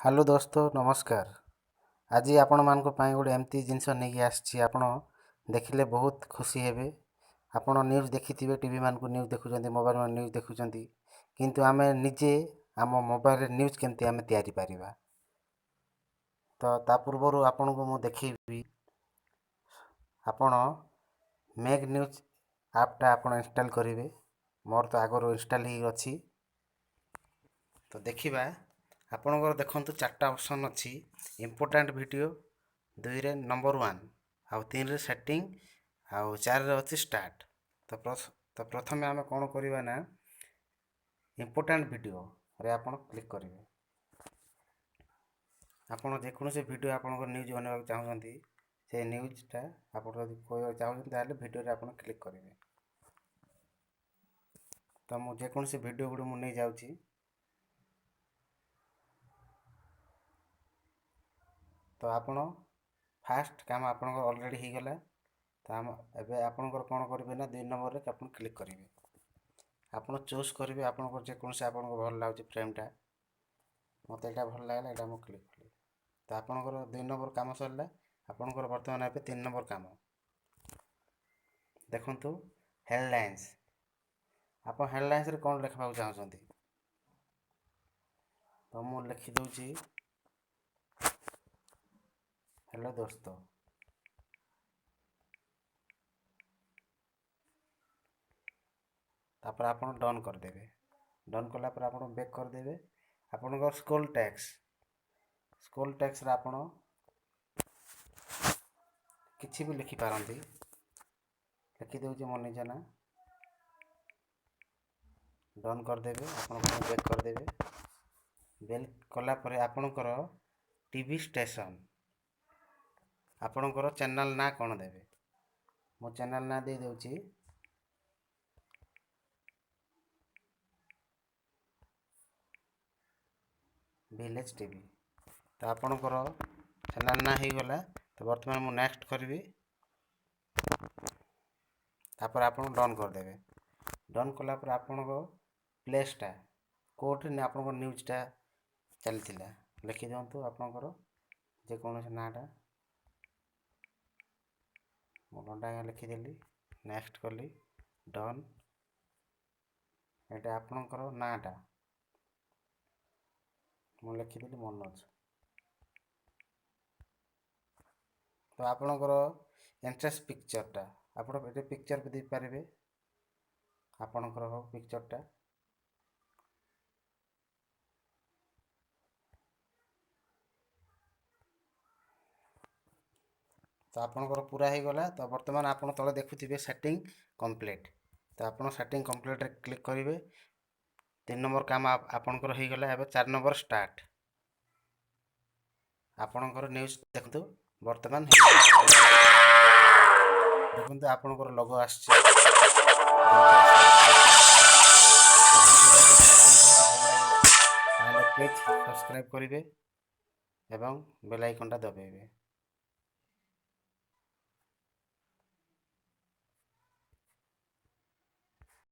Hello ଦୋସ୍ତ, ନମସ୍କାର। ଆଜି ଆପଣମାନଙ୍କ ପାଇଁ ଗୋଟେ ଏମିତି ଜିନିଷ ନେଇକି ଆସିଛି, ଆପଣ ଦେଖିଲେ ବହୁତ ଖୁସି ହେବେ। ଆପଣ ନ୍ୟୁଜ୍ ଦେଖିଥିବେ, ଟିଭି ମାନଙ୍କୁ ନ୍ୟୁଜ୍ ଦେଖୁଛନ୍ତି, ମୋବାଇଲ୍ ମାନ ନ୍ୟୁଜ୍ ଦେଖୁଛନ୍ତି, କିନ୍ତୁ ଆମେ ନିଜେ ଆମ ମୋବାଇଲରେ ନ୍ୟୁଜ୍ କେମିତି ଆମେ ତିଆରି ପାରିବା, ତ ତା ପୂର୍ବରୁ ଆପଣଙ୍କୁ ମୁଁ ଦେଖେଇବି। ଆପଣ ମେକ୍ ନ୍ୟୁଜ୍ ଆପ୍ଟା ଆପଣ ଇନଷ୍ଟଲ୍ କରିବେ। ମୋର ତ ଆଗରୁ ଇନଷ୍ଟଲ୍ ହେଇକି ଅଛି। ତ ଦେଖିବା, ଆପଣଙ୍କର ଦେଖନ୍ତୁ ଚାରିଟା ଅପସନ୍ ଅଛି। ଇମ୍ପୋର୍ଟାଣ୍ଟ ଭିଡ଼ିଓ, ଦୁଇରେ ନମ୍ବର 1, ଆଉ ତିନିରେ ସେଟିଂ, ଆଉ ଚାରିରେ ଅଛି ଷ୍ଟାର୍ଟ। ତ ପ୍ରଥମେ ଆମେ କ'ଣ କରିବା ନା, ଇମ୍ପୋର୍ଟାଣ୍ଟ ଭିଡ଼ିଓରେ ଆପଣ କ୍ଲିକ୍ କରିବେ। ଆପଣ ଯେକୌଣସି ଭିଡ଼ିଓ ଆପଣଙ୍କ ନ୍ୟୁଜ୍ ବନେଇବାକୁ ଚାହୁଁଛନ୍ତି, ସେ ନ୍ୟୁଜ୍ଟା ଆପଣ ଯଦି କହିବାକୁ ଚାହୁଁଛନ୍ତି, ତାହେଲେ ଭିଡ଼ିଓରେ ଆପଣ କ୍ଲିକ୍ କରିବେ। ତ ମୁଁ ଯେକୌଣସି ଭିଡ଼ିଓ ଗୋଟେ ମୁଁ ନେଇଯାଉଛି। ତ ଆପଣ ଫାଷ୍ଟ କାମ ଆପଣଙ୍କର ଅଲରେଡ଼ି ହେଇଗଲା। ତ ଆମ ଏବେ ଆପଣଙ୍କର କ'ଣ କରିବେ ନା, 2 ନମ୍ବରରେ ଆପଣ କ୍ଲିକ୍ କରିବେ। ଆପଣ ଚୁଜ୍ କରିବେ ଆପଣଙ୍କର ଯେକୌଣସି ଆପଣଙ୍କୁ ଭଲ ଲାଗୁଛି ଫ୍ରେମ୍ଟା। ମୋତେ ଏଇଟା ଭଲ ଲାଗିଲା, ଏଇଟା ମୁଁ କ୍ଲିକ୍ କଲି। ତ ଆପଣଙ୍କର 2 ନମ୍ବର କାମ ସରିଲା। ଆପଣଙ୍କର ବର୍ତ୍ତମାନ ଏବେ 3 ନମ୍ବର କାମ। ଦେଖନ୍ତୁ, ହେଡ଼ଲାଇନ୍ସ। ଆପଣ ହେଡ଼ଲାଇନ୍ସରେ କ'ଣ ଲେଖିବାକୁ ଚାହୁଁଛନ୍ତି? ତ ମୁଁ ଲେଖିଦେଉଛି, ହ୍ୟାଲୋ ଦୋସ୍ତ। ତାପରେ ଆପଣ ଡନ୍ କରିଦେବେ। ଡନ୍ କଲା ପରେ ଆପଣ ବ୍ୟାକ୍ କରିଦେବେ। ଆପଣଙ୍କ ସ୍କୁଲ୍ ଟ୍ୟାକ୍ସ, ସ୍କୁଲ୍ ଟ୍ୟାକ୍ସରେ ଆପଣ କିଛି ବି ଲେଖିପାରନ୍ତି। ଲେଖିଦେଉଛି ମୋ ନିଜ ନାଁ। ଡନ୍ କରିଦେବେ, ଆପଣ ବ୍ୟାକ୍ କରିଦେବେ। ବେଲ୍ କଲା ପରେ ଆପଣଙ୍କର ଟିଭି ଷ୍ଟେସନ୍, ଆପଣଙ୍କର ଚ୍ୟାନେଲ୍ ନାଁ କ'ଣ ଦେବେ? ମୋ ଚ୍ୟାନେଲ୍ ନାଁ ଦେଇଦେଉଛି ଭିଲେଜ୍ ଟିଭି। ତ ଆପଣଙ୍କର ଚ୍ୟାନେଲ୍ ନାଁ ହେଇଗଲା। ତ ବର୍ତ୍ତମାନ ମୁଁ ନେକ୍ସଟ କରିବି। ତାପରେ ଆପଣ ଡନ୍ କରିଦେବେ। ଡନ୍ କଲା ପରେ ଆପଣଙ୍କ ପ୍ଲେସ୍ଟା କେଉଁଠି ଆପଣଙ୍କ ନ୍ୟୁଜ୍ଟା ଚାଲିଥିଲା ଲେଖିଦିଅନ୍ତୁ, ଆପଣଙ୍କର ଯେକୌଣସି ନାଁଟା। ମୁଁ ନଣ୍ଡାଗାଁ ଲେଖିଦେଲି, ନେକ୍ସଟ କଲି, ଡନ୍। ଏଇଟା ଆପଣଙ୍କର ନାଁଟା ମୁଁ ଲେଖିଦେଲି ମନୋଜ। ତ ଆପଣଙ୍କର ଏଣ୍ଟ୍ରେନ୍ସ ପିକ୍ଚରଟା ଆପଣ ଏଠି ପିକ୍ଚର ବି ଦେଇପାରିବେ, ଆପଣଙ୍କର ପିକ୍ଚରଟା। ତ ଆପଣଙ୍କର ପୁରା ହେଇଗଲା। ତ ବର୍ତ୍ତମାନ ଆପଣ ତଳେ ଦେଖୁଥିବେ ସେଟିଂ କମ୍ପ୍ଲିଟ୍। ତ ଆପଣ ସେଟିଂ କମ୍ପ୍ଲିଟ୍ରେ କ୍ଲିକ୍ କରିବେ। 3 ନମ୍ବର କାମ ଆପଣଙ୍କର ହେଇଗଲା। ଏବେ 4 ନମ୍ବର ଷ୍ଟାର୍ଟ। ଆପଣଙ୍କର ନ୍ୟୁଜ୍ ଦେଖନ୍ତୁ ବର୍ତ୍ତମାନ ଦେଖନ୍ତୁ ଆପଣଙ୍କର ଲୋଗୋ ଆସିଛି। ତାହେଲେ ପ୍ଲିଜ୍ ସବସ୍କ୍ରାଇବ୍ କରିବେ ଏବଂ ବେଲ୍ ଆଇକନ୍ଟା ଦବାଇବେ।